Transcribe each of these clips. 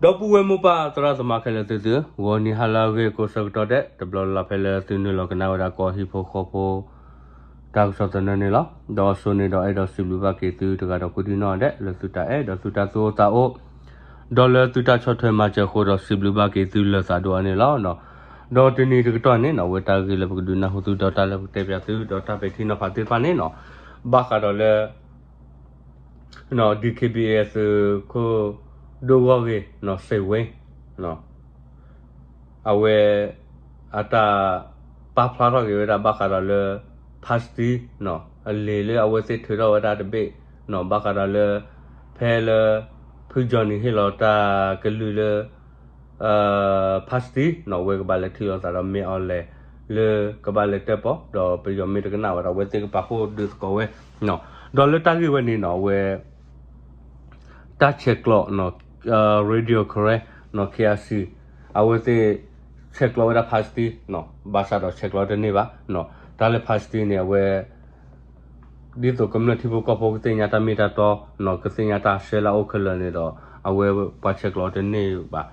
ဒီပုၢ်ဝဲၢ်မိၢ်ပၢ်သရၣ်သမါခဲလၢာ်သုသု, ဂီၤနံၤဟါလၢအဂ့ၤကိးဆၢကတီၢ်ဒဲး တဘျီလၢ်လၢ်ဖဲလၢသုနုာ်လီၤကနၣ်ဝဲဒၣ်ကီၢ်ဟံၣ်ဖိဃီဖိ တၢ်ကစီၣ်သနၢၣ်န့ၣ်လီၤ. ဒီးအစိန့ၣ်ဒီးအဲၣ်ဒိးစံးဘျုးဘၣ်က့ၤသုတဂၤဒီးကိးဒံနီၢ်ဒဲး လၢသုတၢ်အဲၣ်ဒီးသုတၢ်သူၣ်အိၣ်သးအိၣ် ဒီးလၢသုတၢ်ဆီၣ်ထွဲမၤစၢၤအဃိဒီးစံးဘျုးဘၣ်က့ၤသုလၢာ်သးဒိၣ်အါန့ၣ်လီၤ. ဒီးတနံၤတကတီၢ်န့ၣ်နီၣ် အဝဲတၢ်ဂ့ၢ်လၢပကဒုးနၢ်ဟူသုဒီးတၢ်လၢပကတဲပၠးသုဒီးတၢ်ပဲာ်ထံနီၤဖးသ့ၣ်တဖၣ်န့ၣ်နီၣ် ဘၣ်ဃးဒီးလၢ DKBA အသုးခိၣ်ဒိၣ်ဂီၢ်ဂ့ၢ်နီၣ် စ့ၣ်ဝ့ အဝဲ အတၢ်ပာ်ဖျါထီၣ်က့ၤဝဲဒၣ်ဘၣ်ဃးဒီးလၢ ဖါစတံ အလံာ်လၢအဝဲသ့ၣ်ထုးထီၣ်ဝဲဒၣ်တဘ့ၣ်နီၣ် ဘၣ်ဃးဒီးလၢ ဖဲလၢ ဖုကၠီနံၤဟ့ၣ်လီၤတၢ်ကလုၢ်လၢ ဖါစတံနီၣ် အဝဲကဘၣ်လဲၤထံၣ်လိာ်သးဒီးမ့ၢ်အီၤလဲၣ် လၢကဘၣ်လဲၤတၢၣ်ပီၣ် ဒီးပယီၤမ့ၢ်တကနၣ်ဝဲဒီး အဝဲသ့ၣ်ကပာ်ဖှိၣ်ဒုးသကိးဝဲ ဒီးလၢတၢ်ဂ့ၢ်ဝဲန့ၣ်နီၣ် အဝဲ တၢ်ဆဲးကျိး Radio Karen နီၣ် KRC အဝဲသ့ၣ် ဆဲးကျိးဝဲဒၣ်ဖါစတံ ဘၣ်ဆၣ်ဒီးဆဲးကျိးတန့ၢ်ဘၣ်. တၢ်လၢဖါစတံန့ၣ် အဝဲ ဒ်သိးကမျၢၢ်ထံဖိကီၢ်ဖိကသ့ၣ်ညါတၢ်မ့ၢ်တၢ်တီနီၣ် ကသ့ၣ်ညါတၢ်ဆဲးလၢအအိၣ်ခဲလၢာ်န့ၣ်ဒီး အဝဲပှၤဆဲးကျိးတန့ၢ်ဘၣ်.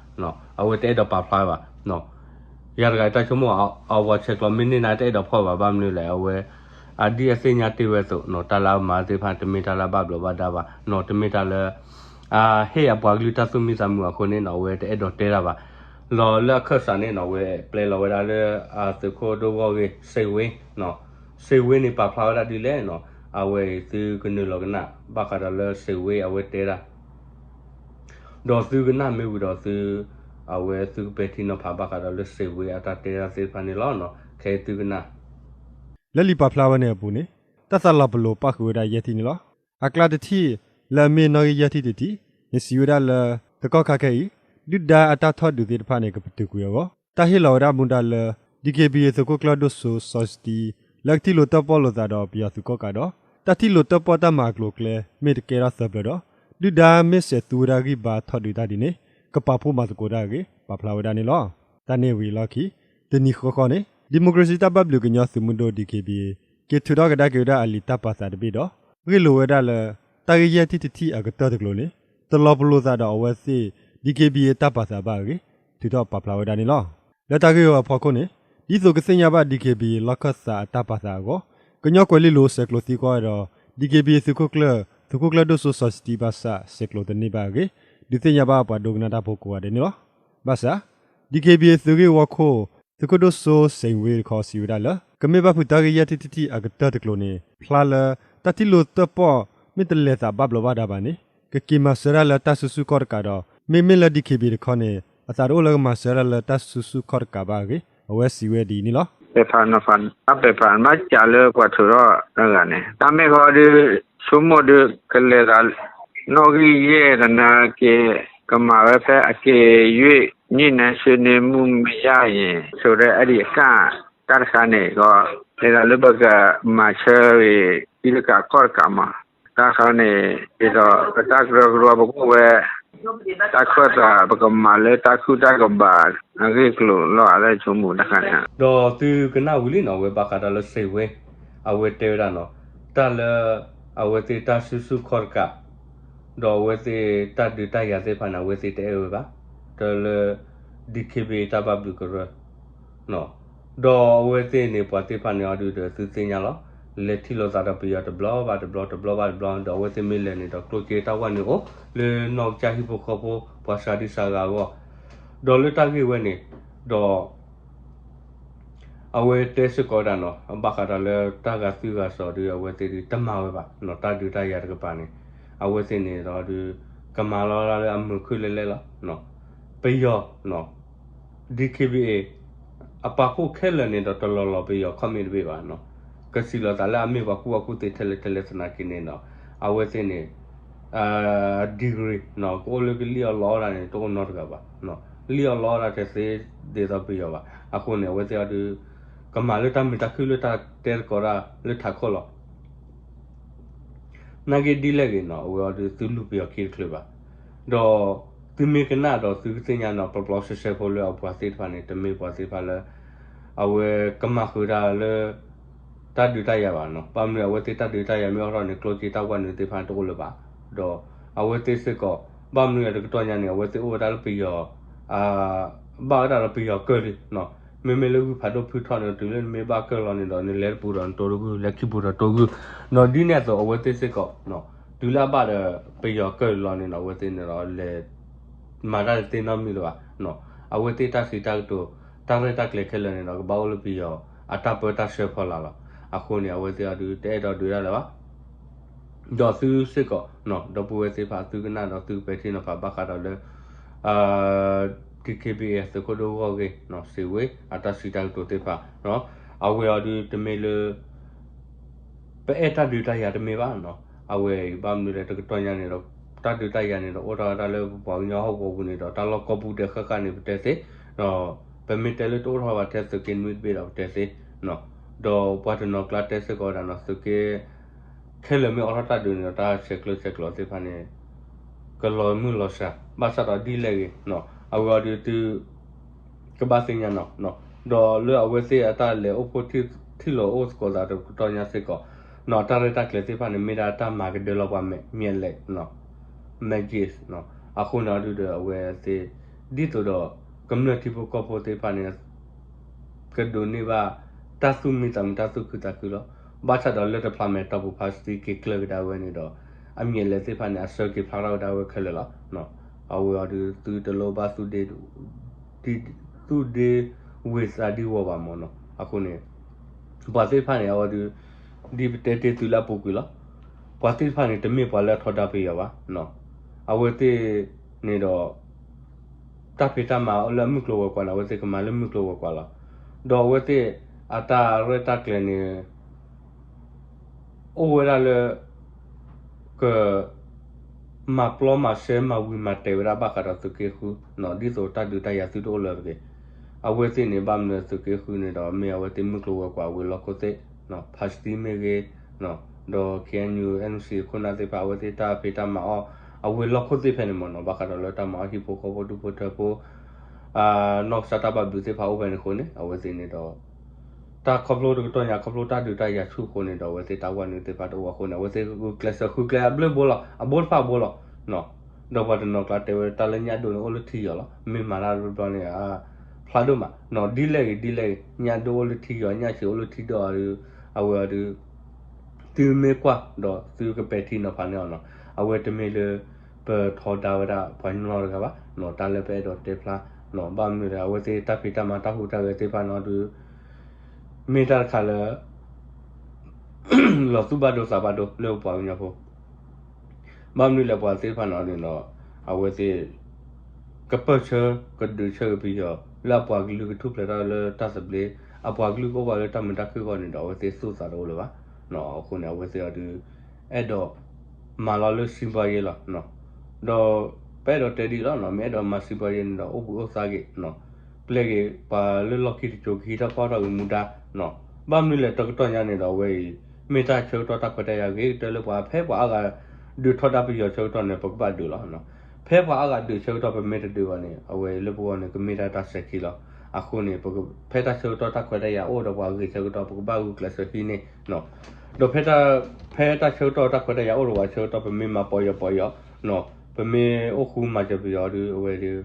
အဝဲတအဲၣ်ဒိးပာ်ဖျါဘၣ်. ယၤတဂၤအတၢ်ဆိကမိၣ် အဝဲဆဲးကျိးမ့ၢ်န့ၢ်န့ၣ် တအဲၣ်ဒိးဖီၣ်ဘၣ် ဘၣ်မနုၤလဲၣ် အဝဲ အဒ်အသ့ၣ်ညါတ့ၢ်ဝဲအသိးနီၣ် တၢ်လၢအမၤသ့ၣ်တဖၣ် တမ့ၢ်တၢ်လၢအဘၣ်ဘျီးဘၣ်ဒါဘၣ်နီၣ် တမ့ၢ်တၢ်လၢ အဟ့ၣ်အပှၤကလုာ်တၢ်သူၣ်မံသးမုာ်အဃိန့ၣ်နီၣ် အဝဲတအဲၣ်ဒိးတဲတၢ်ဘၣ်. ဒီးလၢအခၢၣ်စးန့ၣ်နီၣ် အဝဲပျဲလီၤဝဲဒၣ်လၢ အသုးခိၣ်ဒိၣ်ဂီၢ်ဂ့ၢ် စ့ၣ်ဝ့ စ့ၣ်ဝ့န့ၣ်ပာ်ဖျါဝဲဒၣ်ဒ်လဲၣ်နီၣ် အဝဲအံၤသုကနုာ်လီၤကနၣ် ဘၣ်ဃးဒီးလၢစ့ၣ်ဝ့အဝဲတဲတၢ် ဒီးသုကနၣ်မ့ၢ်ဝံၤဒီးသု အဝဲသုကပဲာ်ထံနီၤဖးဘၣ်ဃးဒီးလၢစ့ၣ်ဝ့အတၢ်တဲတၢ်သ့ၣ်တဖၣ်န့ၣ်လီၤ. ခဲအံၤသုကနၣ် လၢလံာ်ပာ်ဖျါဝဲန့ၣ်အပူၤန့ၣ် တၢ်သးလီၤပလိာ်ပၣ်ဃုာ်ဝဲဒၣ်ယဲၢ်ထံၣ်န့ၣ်လီၤ. အကျါတထံၣ် လၢအမ့ၢ်နီၣ်ဂံၢ်ယဲၢ်ထံၣ်တထံၣ်န့ၣ် စံးဝဲဒၣ်လၢ တကီၢ်ခါခဲအံၤ ဒုၣ်ဒါအတၢ်ထီၣ်ဒုးသ့ၣ်တဖၣ်န့ၣ် ကပတုာ်ကွံာ်အဂီၢ် တၢ်ဟ့ၣ်လီၤဝဲဒၣ်မူဒါလၢ DKBA သုးခိၣ်ကျၢၢ်ဒိၣ်စိစီၤစတံ လၢကထံၣ်လိာ်တၢၣ်ပီၣ်လိာ်သးဒီးပယီၤသုးကီၣ်ကးဒီး တၢ်ထံၣ်လိာ်တၢၣ်ပီၣ်တၢ်မၤအကျိၤအကျဲ မ့ၢ်တကဲထီၣ်သၢပျၢၤဒီး ဒုၣ်ဒါမ့ၢ်စဲးသူဝဲဒၣ်ဂံၢ်ဘါထီၣ်ဒုးတၢ်ဒ်န့ၣ် ကပာ်ဖှိၣ်မၤသကိးတၢ်အဂ့ၢ် ပာ်ဖျါဝဲဒၣ်န့ၣ်လီၤ. တၢ်န့ၣ်ဝံၤအလီၢ်ခံ တနံၤဃီဃီန့ၣ် ဒံၣ်မိၣ်ကရ့စံၣ်တၢ်ဘၣ်ဘျုးကညီသုးမုၢ်ဒိၣ် DKBA က့ၤထုးထီၣ်ကဒါက့ၤဝဲဒၣ်အလံာ်တၢ်ပာ်သးတဘ့ၣ်ဒီး ဂ့ၢ်လိာ်ဝဲဒၣ်လၢ တၢ်ဂ့ၢ်ယဲၢ်ထံၣ်တထံၣ်အကတၢၢ်တကျိၤန့ၣ် တလီၤပလိာ်သးဒီးအဝဲသ့ၣ် DKBA တၢ်ပာ်သးဘၣ်အဂ့ၢ် ထုးထီၣ်ပာ်ဖျါဝဲဒၣ်န့ၣ်လီၤ. လၢတၢ်ဂ့ၢ်ဝဲအဖီခိၣ်န့ၣ် ဒ်သိးကသ့ၣ်ညါဘၣ် DKBA လီၢ်ခၢၣ်သးအတၢ်ပာ်သးအဂီၢ် ကညီကွဲၤလ့လိၤဆဲးကျိးသံကွၢ်ဝဲဒီး DKBA သုးခိၣ်ကျၢၢ် သုးခိၣ်ကျၢၢ်ဒိၣ်စိစီၤစတံဘၣ်ဆၣ် ဆဲးကျိးတန့ၢ်ဘၣ်အဂ့ၢ် ဒုးသ့ၣ်ညါဘၣ်ပှၤဒိကနၣ်တၢ်ဖိကိးဂၤဒဲးန့ၣ်လီၤ. ဘၣ်ဆၣ် DKBA သုးဂ့ၢ်ဝီခိၣ် သုးခိၣ်ဒိၣ်စိစ့ၣ်ဝ့တခီစံးဝဲဒၣ်လၢ ကမ့ၢ်ဘၣ်ဖုးတၢ်ဂ့ၢ်ယဲၢ်ထံၣ်တထံၣ်အကတၢၢ်တကျိၤန့ၣ် ဖျါလၢ တၢ်ထံၣ်လိာ်တၢၣ်ပီၣ် မ့ၢ်တလဲၤသးဘၣ်ဘျီးဘၣ်ဒါဘၣ်န့ၣ် ကက့ၤမၤစၢၤဒၣ်လၢတၢ်စုဆူၣ်ခီၣ်တကးဒီး မ့မ့ၢ်လၢ DKBA တခီန့ၣ် အသးတအိၣ်လၢကမၤစၢၤဒၣ်လၢတၢ်စုဆူၣ်ခီၣ်တကးဘၣ်အဂ့ၢ် အဝဲစံးဝဲဒ်အံၤန့ၣ်လီၤ. ပဲာ်ဖးနီၤဖး အပဲာ်ဖးမ့ၢ်ကးလၢပှၤထုးထီၣ်တဂၤန့ၣ် တၢ်မ့ၢ်ဃီဒုး ဆိကမိၣ်ဒုး ကလဲၤသး နီၣ်ဂံၢ်ယဲၢ်သနာ်က့ ကမၤဝဲဖဲအက့ၤယွ့ၢ် ညၣ်နဲဆွ့န့ၢ်မုၢ်မယၢ်အံၤ ဆိဒီးအဲၣ်ဒိးကၣ် တၢ်တခါန့ၣ်ကီး ဒ်သိးလၢပကမၤဆၢဂ့ၤ ထံတကးကီၢ်တကးမး တၢ်ခါန့ၣ် ဒ်သိးပတၢ်ကရၢကရိပကအိၣ်ဝဲ တၢ်ခၢၣ်သး ပကမၤလၢတၢ်ခုၣ်တၢ်ကဘး အဂ့ၢ်ကျိၤလီၤ အလၢဆိကမိၣ်တၢ်ခါန့ၣ် ဒီးသုကနၣ်ဝံၤလံနီၤ အဝဲဘၣ်ဃးဒီးလၢစ့ၣ်ဝ့ အဝဲတဲဝဲဒၣ်နီၤ တၢ်လၢ အဝဲသ့ၣ်တၢ်စုဆူၣ်ခီၣ်တကး ဒီးအဝဲသ့ၣ်တၢ်ဒုးတၢ်ယၤသ့ၣ်တဖၣ်န့ၣ် အဝဲသ့ၣ်တအဲၣ်ဝဲဘၣ် တၢ်လၢ DKBA တၢ်ဘၣ်ဘျုးကရၢ ဒီးအဝဲသ့ၣ်န့ၣ် ပှၤသ့ၣ်တဖၣ်န့ၣ်အီၤဒုးဒီးသုသ့ၣ်ညါလီၤ လဲၤထံၣ်လိာ်သးဒီးပယီၤတဘျီဘၣ်တဘျီ တဘျီဘၣ်တဘျီ ဒီးအဝဲသ့ၣ်မ့ၢ်လဲၤန့ၣ်ဒီးကျိၣ်စ့တၢ်ဝဲနုာ်အိၣ် လၢနီၢ်ကစၢ်ဟံၣ်ဖိဃီဖိ ပှၤစှၤဒံစှၤဂၤအဂီၢ် ဒီးလၢတၢ်ဂ့ၢ်ဝဲန့ၣ် ဒီး အဝဲတဲစ့ၢ်ကီးဝဲဒၣ်နီၤ ဘၣ်ဃးဒီးလၢတၢ်ဂာ်သွံၣ်ဂာ်စီၤဒုး အဝဲသ့ၣ်ဒုးတမၤဝဲဘၣ်နီၤ တၢ်ဒုးတၢ်ယၤတကပၤန့ၣ် အဝဲသ့ၣ်န့ၣ်ဒီးဒုး ကမၤလီၤဒၣ်လၢအမုာ်ခုၣ်လဲၣ်လဲၣ်လီၤ. ပယီၤ DKBA အပာ်ဖှိၣ်ခဲလၢာ်န့ၣ်ဒီးတလီၤလီၤပယီၤခီၣ်မ့ၢ်တဘ့ၣ်ဘၣ်နီၤ ကစံးလီၤသးလၢအမ့ၢ်ပှၤကူၣ်ဘၣ်ကူၣ်သ့ထဲလဲၣ်ထဲလဲၣ်သနာ်က့န့ၣ်ဒီး အဝဲသ့ၣ်န့ၣ် degree နီၤ ကအိၣ်လၢကလံၣ်အီၣ်လီအီၣ်ဒၣ်န့ၣ် တအိၣ်နီတဂၤဘၣ်. လံၣ်အီၣ်လီအီၣ်ဒၣ်တသ့ဒ်သိးပယီၤဘၣ်. အဃိန့ၣ် အဝဲသ့ၣ်အီၤဒုး ကမၤလၢတၢ်မုာ်တၢ်ခုၣ်လၢတၢ်တဲသကိးတၢ်လၢထးခိၣ်လီၤ. နာ်က့ဒ်လဲၣ်ဂ့ၤနီၤ အဝဲအီၤဒုးသုလူၤပယီၤခံတချုးဘၣ်. ဒီးသုမ့ၢ်ကနၣ်ဒီးသုကသ့ၣ်ညါနီၤ ပျီပျီဆှဲဆှဲဖိလၢအပှၤသ့ၣ်တဖၣ်န့ၣ် တမ့ၢ်ပှၤသ့ၣ်တဖၣ်လၢ အဝဲကမၤဃုာ်တၢ်လၢ တၢ်ဒုးတၢ်ယၤဘၣ်နီၤ. ဘၣ်မနုၤအဝဲသ့ၣ်တၢ်ဒုးတၢ်ယၤမ့ၢ်အိၣ်ထီၣ်န့ၣ် ကျိၣ်စ့တၢ်ဝဲနုာ်သ့ၣ်တဖၣ်န့ၣ်တအိၣ်လၢၤဘၣ်. ဒီးအဝဲသ့ၣ်စ့ၢ်ကီး ဘၣ်မနုၤလဲၣ်တကတီၢ်ညါန့ၣ် အဝဲသ့ၣ်အိၣ်ဝဲဒၣ်လၢပယီၤ ဘၣ်ဝဲဒၣ်ဒီးပယီၤကၢၢ်လံနီၤ. မ့မ့ၢ်လၢဂုၢ်ဖးဒိၣ်ဖုထီၣ်န့ၣ် တုၤလၢနမ့ၢ်ဘၣ်ကၢၢ်လီၤန့ၣ်ဒီး နလဲၤတပူၤဒီးနတိၤတဂုၢ် လဲၤခံပူၤဒီးတိၤဂုၢ်နီၤ. ဒ်န့ၣ်အသိး အဝဲသ့ၣ်စ့ၢ်ကီး တုၤလၢအဘၣ်ဒီးပယီၤကၢၢ်လီၤန့ၣ်ဒီး အဝဲသ့ၣ်န့ၣ်ဒီးလဲၤ မၤတၢ်တသ့နီတမံၤလၢၤဘၣ်နီၤ. အဝဲသ့ၣ်တၢ်စံးတၢ်ကတိၤ တၢ်ရဲၣ်တၢ်ကျဲၤခဲလၢာ်န့ၣ်ဒီး ကဘၣ်အိၣ်လၢပယီၤအတၢ်ပၢတၢ်ဆှၢဖီလာ်လီၤ. အဃိန့ၣ် အဝဲသ့ၣ်အီၤဒုးတအဲၣ်ဒိးဒုးဒၣ်လၢၤဘၣ် ဒီးသုစ့ၢ်ကီး ဒီပုၢ်ဝဲၢ်သ့ၣ်တဖၣ် သုကနၣ်ဒီးသုကပဲာ်ထံနီၤဖးဘၣ်ဃးဒီးလၢ DKBA သုးခိၣ်ဒိၣ်ဂီၢ်ဂ့ၢ် စံးဝဲအတၢ်စံးတၢ်ကတိၤသ့ၣ်တဖၣ် အဝဲအီၤဒုးတမ့ၢ်လၢ ပအဲၣ်တၢ်ဒုးတၢ်ယၤတမ့ၢ်ဘၣ်နီၤ. အဝဲအံၤဘၣ်မနုၤလဲၣ်တကတီၢ်ညါန့ၣ်ဒီး တၢ်ဒုးတၢ်ယၤန့ၣ်ဒီး အိၣ်ထီၣ်ဝဲဒၣ်လၢပပှၤကညီဟီၣ်ကဝီၤပူၤန့ၣ်ဒီး တၢ်လီၢ်ကိးပူၤဒဲးဃၣ်ဃၣ်န့ၣ် ပတဲသ့ ပမ့ၢ်တဲလၢတအိၣ်ထီၣ်ဘၣ်ထဲသုးက့နွံတဘ့ၣ်ဒီးပတဲသ့ ဒီးပှၤတနီၤကျါတဲစ့ၢ်ကီးဝဲဒၣ်နီၤ သုးက့ ခဲလၢာ်မ့ၢ်အိးထီၣ်တၢ်ဒုးန့ၣ်ဒီး တၢ်ဆဲးကျိးဆဲးကျိးသ့ၣ်တဖၣ်န့ၣ် ကလီၤမုၢ်လီၤစှၤ ဘၣ်ဆၣ်ဒီးဒ်လဲၣ်ဂ့ၤ အဝဲအီၤဒုးသု ကဘၣ်သ့ၣ်ညါနီၤ. ဒီးလၢအဝဲသ့ၣ်အတၢ်လဲၤအိၣ်ဖှိၣ်ထံၣ်လိာ်အိၣ်သကိးသးတကတီၢ်ညါစ့ၢ်ကီး တၢ်ရဲၣ်တၢ်ကျဲၤသ့ၣ်တဖၣ်န့ၣ် မ့ၢ်ဒၣ်တၢ်မၤကဒၢလီၤပှၤမဲာ်ညါလဲၣ် မဲာ်က့ၤ အဃိန့ၣ်အီၤဒုးဒီးအဝဲသ့ၣ် ဒ်သိးဒီး ကမျၢၢ်ထံဖိကီၢ်ဖိသ့ၣ်တဖၣ်န့ၣ် ကဒိးန့ၢ်ဘၣ် တၢ်သူၣ်မံသးမုာ်တၢ်သူၣ်ခုသးခုလီၤ. ဘၣ်ဆၣ်ဒီးလၢတဖျးမဲာ်တီၢ်ပူၤ ဖါစတံက့ၤကျၢၢ်ကဒါဝဲန့ၣ်ဒီး အမဲာ်ညါလဲၣ်သ့ၣ်တဖၣ်န့ၣ် အဆၢက့ၤဖျါထီၣ်ဝဲဒၣ်ဝဲခဲလၢာ်လီၤ. အဝဲအီၤဒုးသုတလိၣ်ဘၣ် သူၣ်ဒ့ဝ့ၤသးဒ့ဝီၤဘၣ်မၢ်နီၤ. အဃိန့ၣ် ပှၤသ့ၣ်တဖၣ်န့ၣ် အဝဲဒုး ဒ်ပတဲတ့ၢ်သုလၢအပူၤကွံာ်လီၤ. ပှၤသ့ၣ်တဖၣ်န့ၣ် တမ့ၢ်ပှၤလၢအထီဒါပယီၤဘၣ်. အဝဲသ့ၣ်န့ၣ်ဒီး တၢ်ဖံးတၢ်မၤလၢအမုၢ်ကျိၤဝဲၤကွာ်န့ၣ် အဝဲသ့ၣ်ကမၤလၢမုၢ်ကျိၤဝဲၤကွာ်လီၤ. ဒီးအဝဲသ့ၣ်အတၢ်ရဲၣ်တၢ်ကျဲၤန့ၣ် အိၣ်ဝဲဒၣ်လၢ က မၤပျီမၤစဲမၤဝံၤမၤတဲာ်ဝဲဒၣ်ဘၣ်ဃးဒီးသုးက့ဃု ဒ်သိးတၢ်ဒုးတၢ်ယၤသုတအိၣ်လၢၤတဂ့ၤ. အဝဲသ့ၣ်န့ၣ် ဘၣ်မနုၤသုးက့ဃုန့ၣ်ဒီး မ့ၢ်အဝဲသ့ၣ်မုၢ်ကျိၤဝဲၤကွာ်ဝ့ၤလီၢ်ခိၣ်သ့ၣ် ဖါစတံမ့ၢ်ဂ့ၤ ဒီး KNU NC ခိၣ်နၢ်သ့ၣ်တဖၣ် အဝဲသ့ၣ်တၢ်ဖံးတၢ်မၤအီၣ် အဝ့ၤလီၢ်ခိၣ်သ့ၣ်ဖဲန့ၣ်မၢ်နီၤ. ဘၣ်ဃးဒီးလၢတၢ်မၤအီၣ်ဟံၣ်ဖိဃီဖိဒူဖိထၢဖိ နီၢ်ကစၢ်တၢ်ဘၣ်ဘျုးသ့ၣ်တဖၣ်အိၣ်ဖဲန့ၣ်အဃိန့ၣ် အဝဲသ့ၣ်န့ၣ်ဒီး တၢ်ခီဖျိတကတီၢ်ညါ ခီဖျိတၢ်ဒုးတၢ်ယၤဆူၣ်အဃိန့ၣ်ဒီး အဝဲသ့ၣ်တၢ်ဝဲနုာ်သ့ၣ်တဖၣ်တအိၣ်အဃိန့ၣ် အဝဲသ့ၣ်ဂုာ်ကျဲးစၢးဃုကျဲအဘျုးဘိလီၤ အဘိတဖၣ်အဘိလီၤ. ဒီးပှၤတနီၤကျါတဲဝဲတၢ်လၢညၣ်ဒိၣ်န့ၣ်အိၣ်လၢထံယီၤလီၤ. မ့ၢ်မၤတၢ်တဘျီန့ၣ် ဖျါဒိၣ်မး ဒ်လဲၣ်ဂ့ၤဒ်လဲၣ်ဂ့ၤ ညၣ်ဒိၣ်အိၣ်လၢထံယီၤ ညၣ်ဆံးအိၣ်လၢထံဒိၣ်အီၤဒုး အဝဲအီၤဒုး သုမ့ၢ်ကွၢ်ဒီးသုကပဲာ်ထံနီၤဖးန့ၢ်အီၤနီၤ. အဝဲတမ့ၢ်လၢ ပထီဒါဝဲဒၣ်ပှၤကညီတဂၤဘၣ်နီၤ. တၢ်လၢပအဲၣ်ဒိးတဲဖျါ ဘၣ်မနုၤဒီး အဝဲသ့ၣ်တၢ်ဖံးတၢ်မၤတၢ်ဟူးတၢ်ဂဲၤသ့ၣ်တဖၣ်န့ၣ်အီၤဒုး မ့ၢ်တၢ်တခါလၢ လီၤသူၣ်ဘၣ်ဒိသးဘၣ်ဒိလၢပပှၤကညီဖိ ဘၣ်မနုၤလဲၣ်ပှၤသ့ၣ်တဖၣ်န့ၣ်အီၤဒုးနီၤ အဝဲသ့ၣ် ကပၢၢ်ဆၢ ကဒုးဆၢက့ၤပယီၤ လၢအပှၤကလုာ်ကထူၣ်ဖျဲးထီၣ်လၢတၢ်သဘျ့ အပှၤကလုာ်ကအိၣ်ဘၣ်လၢတၢ်မုာ်တၢ်ခုၣ်အဂီၢ်န့ၣ်ဒီး အဝဲသ့ၣ်သူၣ်သးတအိၣ်လၢၤဘၣ်. အဃိန့ၣ် အဝဲသ့ၣ်အီၤဒုး အဲၣ်ဒိး မၤလီၤလၢစံးဘီယဲလီၤ. ဒီးပအဲၣ်ဒိးတဲဒ်အံၤလီၤနီၤ မ့ၢ်အဲၣ်ဒိးမၤစံးဘီယဲန့ၣ်ဒီး အိၣ်ဘှံးအိၣ်သါက့ၤ ပျဲက့ၤပှၤလၢလီၢ်ခံတစိၤကဟံးထီၣ်ဖီၣ်ထီၣ်ဂ့ၤမူဒါ ဘၣ်မနုၤလဲၣ်တကတီၢ်ညါန့ၣ်ဒီး အဝဲအံၤ မ့ၢ်တၢ်ဆၢကတီၢ်တၢ်ခွဲးတၢ်ယာ်ဂ့ၤကတၢၢ်လၢပှၤ ဖဲပှၤအါဂၤဒုးထီဒါပယီၤဆၢကတီၢ်န့ၣ် ပကဘၣ်ဒုးလီၤ. ဖဲပှၤအါဂၤဒုးဆၢကတီၢ် ပမ့ၢ်တဒုးဘၣ်န့ၣ် အဝဲလၢပဂီၢ်န့ၣ် ကမ့ၢ်ဒၣ်တၢ်စဲၤခံလီၤ. အဃိန့ၣ် ဖဲတၢ်ဆၢကတီၢ်တၢ်ခွဲးတၢ်ယာ်အိၣ်ဒီးပှၤဂ့ၤဆၢကတီၢ် ပကဘၣ်ဂုာ်ကျဲးစၢးဟံးန့ၢ် ဒီးဖဲ ဖဲတၢ်ဆၢကတီၢ်တၢ်ခွဲးတၢ်ယာ်အိၣ်ဒီးပှၤဆၢကတီၢ် ပမ့ၢ်မၤပီယီၤပီယီၤ ပမ့ၢ်အိၣ်ဃူမၤစၢၤပယီၤဒီး အဝဲဒီး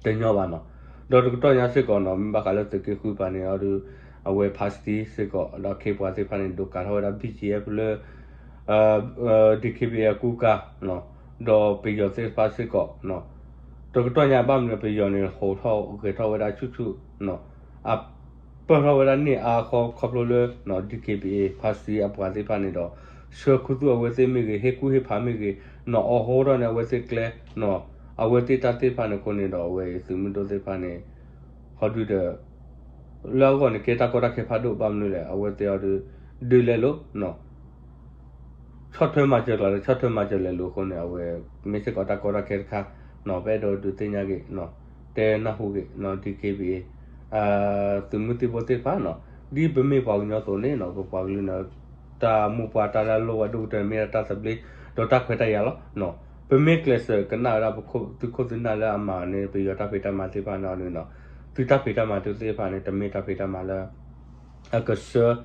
တညီဘၣ်နီၤ. ဒီးတကတီၢ်ညါစ့ၢ်ကီးနီၤ မ့ၢ်ဘၣ်ဃးလၢသုးက့ဃုပၤန့ၣ်အီၤဒီး အဝဲဖါစတံစ့ၢ်ကီး ဒီးခ့ပှၤသ့ၣ်တဖၣ်န့ၣ် ဒိးကးထီၣ်ဝဲဒၣ် ဘံၣ်ကၠံၣ်အဲၣ်ဖုလၢ DKBA အကူကၤ ဒီးပယီၤသ့ၣ်တဖၣ်စ့ၢ်ကီး တကတီၢ်ညါဘၣ်မနုၤပယီၤန့ၣ် ဟိးထီၣ်ဂဲၤထီၣ်ဝဲဒၣ်ဆူၣ်ဆူၣ် အပၢၢ်ထီၣ်ဝဲဒၣ်န့ၢ်အါခီခီဖျိလၢ DKBA ဖါစတံအပှၤသ့ၣ်တဖၣ်န့ၣ်ဒီး ဆှၢခူသူၣ်အဝဲသ့ၣ်မ့ၢ်ဂ့ၤ ဟ့ၣ်ကူၣ်ဟ့ၣ်ဖးမ့ၢ်ဂ့ၤ နီၤ အီၣ်ဟိထီၣ်န့ၢ်အဝဲသ့ၣ်ကျဲ အဝဲသ့ၣ်တၢ်သ့ၣ်တဖၣ်န့ၣ်အဃိန့ၣ်ဒီး အဝဲအံၤသုးမုၢ်ဒိၣ်သ့ၣ်တဖၣ်န့ၣ် ဟီဒုဒီး လၢအဂီၢ်န့ၣ် ကဲတၢ်ကီတၢ်ခဲဖးဒိၣ်ဘၣ်မနုၤလဲၣ် အဝဲသ့ၣ်အီၤဒီး ဒုးလဲၤလိာ် ဆီၣ်ထွဲမၤစၢၤကျါဒီး ဆီၣ်ထွဲမၤစၢၤလဲၤလိာ်အဃိန့ၣ် အဝဲမ့ၢ်စ့ၢ်ကီးတၢ်ကီတၢ်ခဲတခါ ပအဲၣ်ဒိးဒုးသ့ၣ်ညါက့ၤ တဲနၢ်ဟူက့ၤ DKBA သုးမုၢ်သံၣ်ဘိသ့ၣ်တဖၣ်နီၤ ဒ်ပမ့ၢ်ပှၤကညီအသိးန့ၣ်နီၤ ပပှၤကလုာ်န့ၣ် တၢ်မိၢ်ပှၢ်တၢ်လၢအလိၣ်ဝဲဒိၣ်ကတၢၢ်မ့ၢ်ဒၣ်တၢ်သဘျ့ ဒီးတၢ်ခွဲးတၢ်ယာ်လီၤ. ပမ့ၢ်ကျဲးစၢးကနၣ်ဝဲဒၣ်ပသုးခိၣ်သုးနၢ်လၢအမၤန့ၢ် ပယီၤတၢ်ဖံးတၢ်မၤသ့ၣ်တဖၣ်န့ၣ်အီၤန့ၣ်နီၤ သုတၢ်ဖံးတၢ်မၤသုသ့ၣ်တဖၣ်န့ၣ် တမ့ၢ်တၢ်ဖံးတၢ်မၤလၢ အကဆှၢ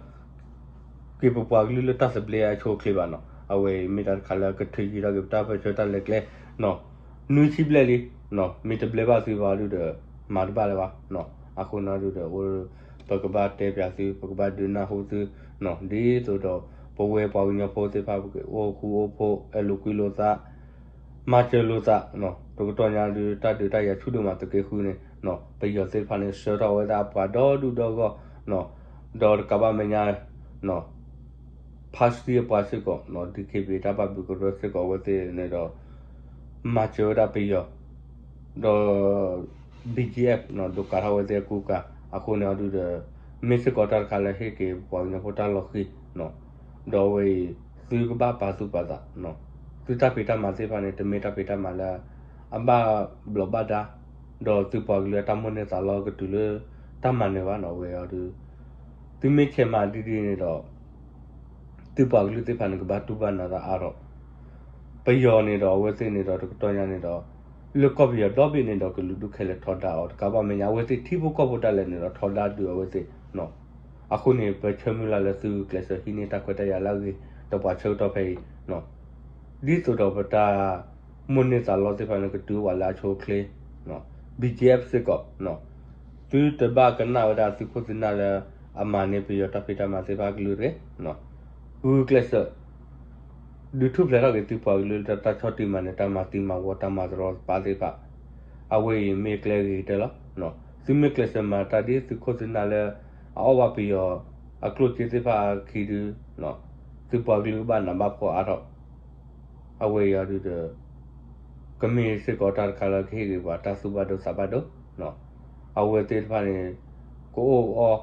က့ၤပပှၤကလုာ်လၢတၢ်သဘျ့အဆိအချ့ဘၣ်နီၤ အဝဲအံၤမ့ၢ်တၢ်တခါလၢကထုးယံၤထီၣ်က့ၤပတၢ်ပၢၢ်ဆၢတၢ်လဲၤကျဲနီၤ နွံဆံဘျဲၣ်လံ, မ့ၢ်တဘျဲၣ်ဘၣ်သုဘၣ်ဒုဒီး မၤတဘၣ်လၢၤဘၣ်. အဃိန့ၣ်ဒုဒီး ပကဘၣ်တဲပၠးသု ပကဘၣ်ဒုးနၢ်ဟူသု, ဒ်သိးဒီး ပဝဲပှၤကညီဖိသ့ၣ်တဖၣ် ပကအိၣ်ဃူအိၣ်ဖိး အဲၣ်လိာ်ကွံလိာ်သး မၤစၢၤလိာ်သး, တကတီၢ်ညါဒုး တၢ်ဒုးတၢ်ယၤဆူၣ်ဒိၣ်မးသုးက့ဃုန့ၣ်, ပယီၤသ့ၣ်တဖၣ်န့ၣ် ဆှၢထီၣ်ဝဲဒၣ်အပှၤဒီဒူၣ်ဒီဂီၢ်, ဒီးတကးဘၣ်မဲာ်ညါ ဖါစတံအပှၤစ့ၢ်ကီး, ဒုးခ့ဘ့ၣ်တၢ်ဘၣ်ဘျုးကရၢစ့ၢ်ကီးအဝဲသ့ၣ်န့ၣ်ဒီး မၤစၢၤဝဲဒၣ်ပယီၤ, ဒီး ဘံၣ်ကၠံၣ်အဲၣ် ဒိးကးထီၣ်ဝဲသ့ၣ်အကူကၤ, အဃိန့ၣ်အီၤဒုဒီး မ့ၢ်စ့ၢ်ကီးတၢ်တခါလၢဟ့ၣ်က့ၤပှၤကညီဖိတၢ်လီၤဃံၤ, ဒီးအဝဲအံၤ သုကဘၣ်ပာ်သူၣ်ပာ်သး, သုတၢ်ဖံးတၢ်မၤသ့ၣ်တဖၣ်န့ၣ် တမ့ၢ်တၢ်ဖံးတၢ်မၤလၢ အဘၣ်ဘျီးဘၣ်ဒါ, ဒီးသုပှၤကလုာ်အတၢ်မိၣ်န့ၢ်သးလီကတုၤလၢ တၢ်မၤနၢၤဘၣ်န့ၣ် အဝဲအံၤဒု သုမ့ၢ်ဆဲးမၤဒ်ဒ်န့ၣ်ဒီး သုပှၤကလုာ်သ့ၣ်တဖၣ်န့ၣ် ကဘၣ်တူၢ်ဘၣ်နးတၢ်အါထီၣ်, ပယီၤန့ၣ်ဒီး အဝဲသ့ၣ်န့ၣ်ဒီး တကတီၢ်ညါန့ၣ်ဒီး လၢကီၢ်ပယီၤဒီဘ့ၣ်န့ၣ်ဒီး ကလုာ်ဒူၣ်ခဲလၢာ်ထီဒါအီၤ တကးဘၣ်မဲာ်ညါ အဝဲသ့ၣ်ထံဖိကီၢ်ဖိဒၣ်လဲာ်န့ၣ်ဒီး ထီဒါဒုးအဝဲသ့ၣ်, အဃိန့ၣ် ပဆၢမုၢ်လၢ်လၢသုကျဲးစၢးဟံးန့ၢ်တၢ်ခွဲးတၢ်ယာ်လၢအဂ့ၤ ဒီးပှၤဆၢကတီၢ်ဖဲအံၤ ဒ်သိးဒီးပတၢ်မိၣ်န့ၢ်သးလီသ့ၣ်တဖၣ်န့ၣ် ကတုၤအိၣ်ဝဲလၢအဆိအချ့, ဘံၣ်ကၠံၣ်အဲၣ်စ့ၢ်ကီး သုတဘၣ်ကနၣ်ဝဲဒၣ်သုခိၣ်သုနၢ်လၢ အမၤန့ၢ်ပယီၤတၢ်ဖံးတၢ်မၤသ့ၣ်တဖၣ်အကလုာ်တဂ့ၤ, ဂုာ်ကျဲးစၢး ဒုးထူၣ်ဖျဲးထီၣ်က့ၤသုပှၤကလုာ်လၢတၢ်ဆီၣ်တံၢ်မၤနၢၤ တၢ်မၤသံမၤဝီ တၢ်မၤတရီတပါသ့ၣ်တဖၣ်, အဝဲအံၤမ့ၢ်ကျဲဂ့ၤကတၢၢ်လီၤ. သုမ့ၢ်ကျဲးစၢးမၤတၢ်ဒ်သုခိၣ်သုနၢ်လၢ အအီၣ်ဘၣ်ပယီၤ အကျိၣ်စ့သ့ၣ်တဖၣ်အခံဒု သုပှၤကလုာ်ကဘၣ်နးဘၣ်ဖှီၣ်အါထီၣ် အဝဲအံၤအီၤဒုဒီး ကမ့ၢ်စ့ၢ်ကီးတၢ်တခါလၢကဟ့ၣ်ဂ့ၤပှၤတၢ်သူၣ်ဘၣ်ဒိသးဘၣ်ဒိ, အဝဲသ့ၣ်တဖၣ်န့ၣ် ကအိၣ်အီၣ်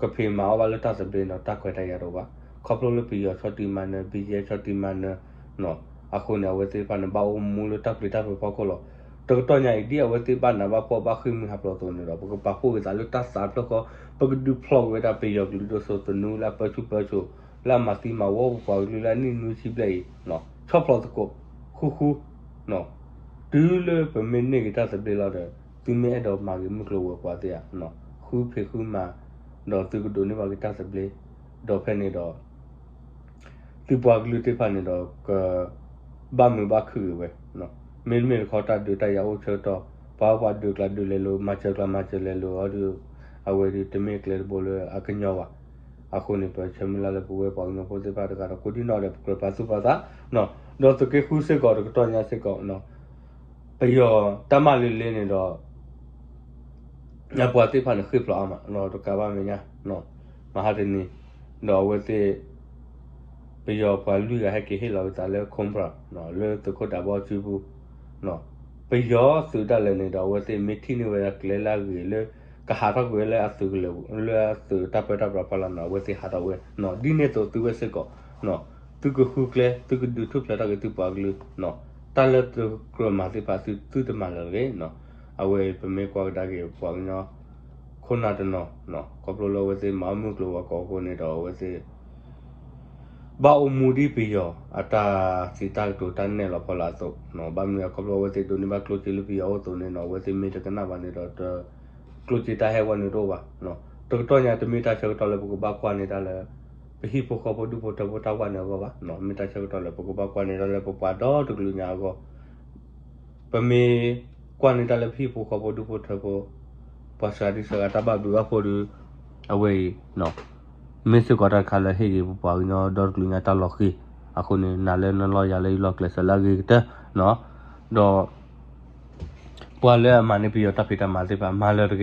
ကဖံးမၤအီၣ်ဘၣ်လၢတၢ်သဘျ့ဒီးတၢ်ခွဲးတၢ်ယာ်တအိၣ်ဘၣ်. ခီဖျိလၢပယီၤဆီၣ်တံၢ်မၤနၢၤ ဘံၣ်ကၠံၣ်အဲၣ်ဆီၣ်တံၢ်မၤနၢၤ အဃိန့ၣ် အဝဲသ့ၣ်တဖၣ်န့ၣ်ဘၣ်အိၣ်မူလၢတၢ်ပျံၤတၢ်ဖုးဖီခိၣ်လီၤ. တကတီၢ်ညါအံၤ ဒ်အဝဲသ့ၣ်ဘၣ်နးဘၣ်ဖှီၣ်ဘၣ်ဃ့ၢ်မှံဟးဖျိးအသိးန့ၣ်ဒီး ပကပာ်ဖှိၣ်က့ၤသးလၢတၢ်သးဖျၢၣ်ဃီ, ပကဒုးဖျိးက့ၤဝဲဒၣ်ပယီၤကလုာ်ဒိၣ်စိသနူလၢအပၢဆူၣ်ပၢစိး လၢအမၤသံမၤဝီပပှၤကလုာ်လၢအနံၣ်နွံဆံဘျဲၣ်အံၤ, ဆီၣ်ဖျိးသကိး ဃူဃူ တုၤလၢပမ့ၢ်န့ၢ်က့ၤတၢ်သဘျ့လီၤဒီး သုမ့ၢ်အဲၣ်ဒိးမၤဂ့ၤမုၢ်ကျိၤဝဲၤကွာ်သ့ဧါ, ဃုဖံးဃုမၤ ဒီးသုကဒိးန့ၢ်ဘၣ်က့ၤတၢ်သဘျ့, ဒီးဖဲန့ၣ်ဒီး သုပှၤကလုာ်သ့ၣ်တဖၣ်န့ၣ်ဒီး ကဘၣ်မုာ်ဘၣ်ခုၣ်ဂ့ၤဝဲ, မ့တမ့ၢ်တခီတၢ်ဒုးတၢ်ယၤအိၣ်ဆၢကတီၢ် ပှၤပှၤဒုးကျါဒုးလဲၤလိာ် မၤစၢၤကျါမၤစၢၤလဲၤလိာ်အီၤဒီး အဝဲဒုးတမ့ၢ်ကျဲတဘိလၢအကညီဘၣ်. အဃိန့ၣ် ပဆၢမုၢ်လၢ်လၢပဝဲပှၤကညီဖိသ့ၣ်တဖၣ်တဂၤဒီး ကိးဒံနီၢ်ဒီး ပကြၢးပာ်သူၣ်ပာ်သး, ဒီးသုးက့ဃုစ့ၢ်ကီးတကတီၢ်ညါစ့ၢ်ကီး ပယီၤတၢ်မၤလၢလ့န့ၣ်ဒီး ပှၤသ့ၣ်တဖၣ်န့ၣ်ဃ့ၢ်ဖျိးအါမး ဒီးတကးဘၣ်မဲာ်ညါ မဟါတနံၤ ဒီးအဝဲသ့ၣ် ပယီၤပှၤလွံၢ်ဂၤဟဲက့ၤဟ့ၣ်လီၤက့ၤသးလၢ Cobra လၢသုးခိၣ်ဒးဘီစုပူၤ, ပယီၤသုးဒၣ်လဲာ်န့ၣ်ဒီး အဝဲသ့ၣ်မ့ၢ်ထံၣ်န့ၢ်ဝဲဒၣ်ကျဲလၢအဂ့ၤလၢ ကဟးထီၣ်ကွံာ်ဝဲလၢအသုးကလၢၤ လၢအသုးတၢ်ပၢတၢ်ပြးဖီလာ်န့ၣ် အဝဲသ့ၣ်ဟးထီၣ်ဝဲ, ဒ်န့ၣ်အသိးသုဝဲစ့ၢ်ကီး သုကဃုကျဲ သုကဒုးထူၣ်ဖျဲးထီၣ်က့ၤသုပှၤကလုာ်, တၢ်လၢသုကြၢးမၤသ့ၣ်တဖၣ်သုသုတမၤလၢၤတဂ့ၤ, အဝဲပမ့ၢ်ကွၢ်ကဒါက့ၤပှၤကညီ ခိၣ်နၢ်တနီၤ ခီဖျိလၢအဝဲသ့ၣ်မၤအီၣ်မုၢ်ကျိၤဝဲၤကွာ်အဃိန့ၣ်ဒီး အဝဲသ့ၣ် ဘၣ်အိၣ်မူဒ်ပယီၤအတၢ်စံးတၢ်ကတိၤတၢ်နဲၣ်လီၤဖီလာ်အသိး, ဘၣ်မနုၤခီဖျိအဝဲသ့ၣ်ဒိးန့ၢ်ဘၣ်ကျိၣ်စ့လၢပယီၤအအိၣ်အသိးန့ၣ်ဒီး အဝဲသ့ၣ်မ့ၢ်တကနၣ်ဘၣ်န့ၣ်ဒီး ကျိၣ်စ့တၢ်ဟဲဝဲန့ၣ်တအိၣ်ဘၣ်. တကတီၢ်ညါတမ့ၢ်တၢ်ဆၢကတီၢ်လၢပကဘၣ်ကွၢ်န့ၢ်တၢ်လၢ ပဟံၣ်ဖိဃီဖိဒူၣ်ဖိထၢဖိတၢ်ဝဲန့ၣ်အဂီၢ်ဘၣ်, မ့ၢ်တၢ်ဆၢကတီၢ်လၢပကဘၣ်ကွၢ်န့ၢ်တၢ်လၢပပှၤဒီတကလုာ်ညါအဂီၢ် ပမ့ၢ်ကွၢ်န့ၢ်တၢ်လၢပဟံၣ်ဖိဃီဖိဒူၣ်ဖိထၢဖိ ပှၤစှၤဒံစှၤဂၤတၢ်ဘၣ်ဘျုးဘၣ်ဖှိၣ်ဒီး အဝဲအံၤ မ့ၢ်စ့ၢ်ကီးတၢ်တခါလၢဟ့ၣ်ဂ့ၤပပှၤကညီဒီတကလုာ်ညါတၢ်လီၤဃံၤ, အဃိန့ၣ် နၤလၢနလီၢ်ယၤလၢယလီၢ်ကျဲးစၢးလၢအဂ့ၤကတၢၢ်, ဒီး ပှၤလၢအမၤန့ၢ်ပယီၤတၢ်ဖံးတၢ်မၤသ့ၣ်တဖၣ် မၤလၢၤတဂ့ၤ.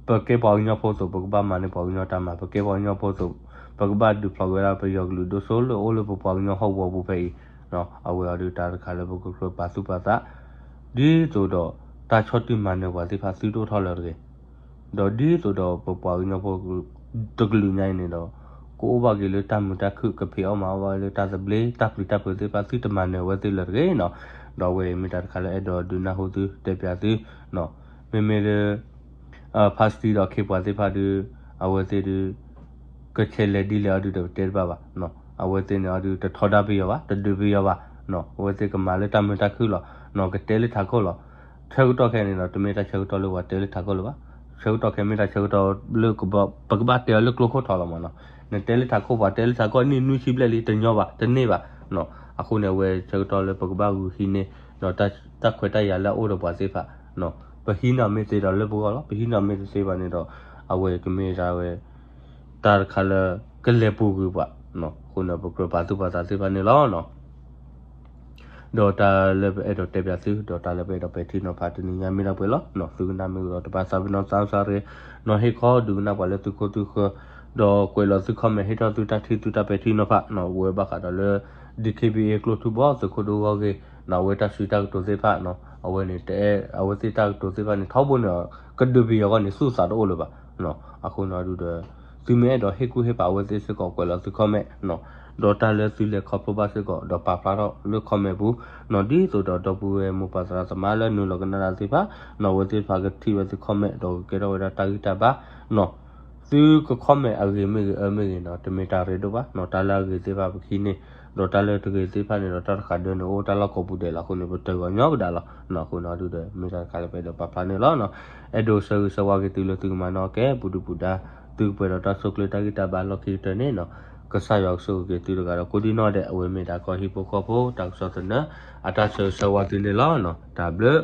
ပကဲပှၤကညီဖိအသိး ပကဘၣ်မၤန့ၢ်ပှၤကညီတၢ်မၤ, ပကဲပှၤကညီဖိအသိး ပကဘၣ်ဒုးဖျိးက့ၤဝဲဒၣ်ပယီၤကလုာ်ဒိၣ်စိလၢအိၣ်လၢပပှၤကညီဟီၣ်ကဝီၤပူၤဖဲအံၤ, အဝဲအီၤဒုးတၢ်တခါလၢပကကြၢးပာ်သူၣ်ပာ်သး, ဒ်သိးဒီး တၢ်ဆီၣ်တံၢ်မၤနၢၤပှၤသ့ၣ်တဖၣ်သုတအိၣ်ထီၣ်လၢၤတဂ့ၤ. ဒီးဒ်သိးဒီးပပှၤကညီဖိတကလုာ်ညါအံၤန့ၣ်ဒီး ကအိၣ်ဘၣ်က့ၤလၢတၢ်မုာ်တၢ်ခုၣ် ကဖံးအီၣ်မၤအီၣ်ဘၣ်လၢတၢ်သဘျ့ တၢ်ပျံၤတၢ်ဖုးသ့ၣ်တဖၣ် သုတမၤနၢၤဝဲသ့ၣ်လၢၤတဂ့ၤနီၤ. ဒီးအဝဲအံၤမ့ၢ်တၢ်တခါလၢအဲၣ်ဒိးဒုးနၢ်ဟူသု တဲပၠးသုနီၤ. မ့မ့ၢ်လၢ ဖါစတံဒီးခ့ပှၤသ့ၣ်တဖၣ်ဒုး အဝဲသ့ၣ်ဒုး ကဆဲးလဲၤဒ်လဲၣ်အီၤဒုးဒီးပတဲတဘၣ်ဘၣ်နီၤ. အဝဲသ့ၣ်န့ၣ်အီၤဒုး တထီဒါပယီၤဘၣ် တဒုးပယီၤဘၣ်နီၤ. အဝဲသ့ၣ်ကမၤလၢတၢ်မုာ်တၢ်ခုၣ်လီၤနီၤ. ကတဲလၢထးခိၣ်လီၤ. ဆၢကတီၢ်ခဲအံၤန့ၣ်ဒီး တမ့ၢ်တၢ်ဆၢကတီၢ်လၢပှၤတဲလၢထးခိၣ်လၢၤဘၣ်. ဆၢကတီၢ်ခဲအံၤမ့ၢ်တၢ်ဆၢကတီၢ်လၢ ပကဘၣ်တဲအီၤလၢကျိခိၣ်ထီလီၤမးနီၤ. နတဲလၢထးခိၣ် ပှၤတဲလၢထးခိၣ် နံၣ်နွံဆံဘျဲၣ်လံ တညီဘၣ် တန့ၢ်ဘၣ်နီၤ. အဃိန့ၣ် အဝဲဆၢကတီၢ်လၢပကဘၣ်ဂုာ်ဟံးန့ၢ် ဒီးတၢ်ခွဲးတၢ်ယာ်လၢအအိၣ်ဒီးပှၤသ့ၣ်တဖၣ် ပဟံးန့ၢ်မ့ၢ်သ့ဒီးလၢပဂီၢ်လီၤ. ပဟံးန့ၢ်မ့ၢ်တသ့ဘၣ်န့ၣ်ဒီး အဝဲကမ့ၢ်ဒၣ်ဝဲ တၢ်တခါလၢ ကလဲၤပူၤကွံာ်ပှၤ အဃိန့ၣ် ပကြၢးပာ်သူၣ်ပာ်သးသ့ၣ်တဖၣ်န့ၣ်လီၤ. ဒီးတၢ်လၢပအဲၣ်ဒိးတဲပၠးသု ဒီးတၢ်လၢပအဲၣ်ဒိးပဲာ်ထံနီၤဖးတနံၤညါမ့ၢ်ဒၣ်ပှဲၤလီၤ. သုကနၣ်မ့ၢ်ဂ့ၤဒီး တဘၣ်သးပ့ၤနီၣ်သးစၢ်ရ့ နီၤဟ့ၣ်ခီဒုးကနၣ်ပှၤလၢသုခိၣ်သုဃၢၤ ဒီးကွဲးလီၤသု comment ဟ့ၣ်ထီၣ်သုတၢ်ထံၣ်သုတၢ်ပဲာ်ထံနီၤဖး ဝဲဘၣ်ဃးဒီးလၢ DKBA ကျိၣ်ထူဘီသုးခိၣ်ဒိၣ်ဂီၢ်ဂ့ၢ် အဝဲတၢ်စံးတၢ်ကတိၤသ့ၣ်တဖၣ် အဝဲန့ၣ် တအဲၣ်အဝဲသ့ၣ်တၢ်ကတိၤသ့ၣ်တဖၣ်န့ၣ် ထီဘိန့ၣ် ကဒုးပယီၤအဂီၢ်န့ၣ် သူၣ်သးတအိၣ်လၢၤဘၣ်. အဃိန့ၣ်ဒုးဒီး သုမ့ၢ်အဲၣ်ဒိးဟ့ၣ်ကူၣ်ဟ့ၣ်ဖးအဝဲသ့ၣ်စ့ၢ်ကီး ကွဲးလီၤသု comment ဒီးတၢ်လၢသုလဲၤခီဖျိဘၣ်စ့ၢ်ကီး ဒီးပာ်ဖျါထီၣ်လၢ comment ပူၤ ဒ်သိးဒီးဒီပုၢ်ဝဲၢ်မိၢ်ပၢ်သရၣ်သမါလၢနုာ်လီၤကနၣ်တၢ်သ့ၣ်တဖၣ် အဝဲသ့ၣ်တဖၣ်ကထံၣ်ဝဲသု comment ဒီးကကဲထီၣ်ဝဲဒၣ်တၢ်ဂံၢ်တၢ်ဘါ သုက comment အဂ့ၤမ့ၢ်ဂ့ၤအၢမ့ၢ်ဂ့ၤန့ၣ် တမ့ၢ်တၢ်ရ့ဒိၣ်ဘၣ် တၢ်လၢအဂ့ၤသ့ၣ်တဖၣ်ပကဟံးန့ၢ် ဒီးတၢ်လၢတဂ့ၤသ့ၣ်တဖၣ်န့ၣ်ဒီး တၢ်တဃးဒၢန့ၣ် အိၣ်တၢ်လီၢ်ကိးပူၤဒဲးလီၤ. အဃိန့ၣ် ပတၢၢ်ဂီၤညီကဒါလီၤ. အဃိန့ၣ်ဒုးဒီး မ့ၢ်တၢ်တခါလၢပအဲၣ်ဒိးပာ်ဖျါန့ၣ်လီၤ. အဲၣ်ဒိးဆၢဂ့ၤဆၢဝါက့ၤသုလၢသုကမၤနီၣ်ကဲ ပူၤဒုၣ်ပူၤဒါ သုကပှဲၤဒီးတၢ်ဆိၣ်ကျၢၤတၢ်ဂံၢ်တၢ်ဘါလီၢ်ခံကတၢၢ်န့ၣ် ကစၢ်ယွၤကဆိၣ်ဂ့ၤက့ၤသုတဂၤဒီးကိးဒံနီၢ်ဒဲး အဝဲမ့ၢ်ဒၣ်ကီၢ်ဟံၣ်ဖိဃီဖိ တၢ်ကစီၣ်သနၢၣ် အတၢ်ဆၢဂ့ၤဆၢဝါသုန့ၣ်လီၤ. တၢ်ဘျုး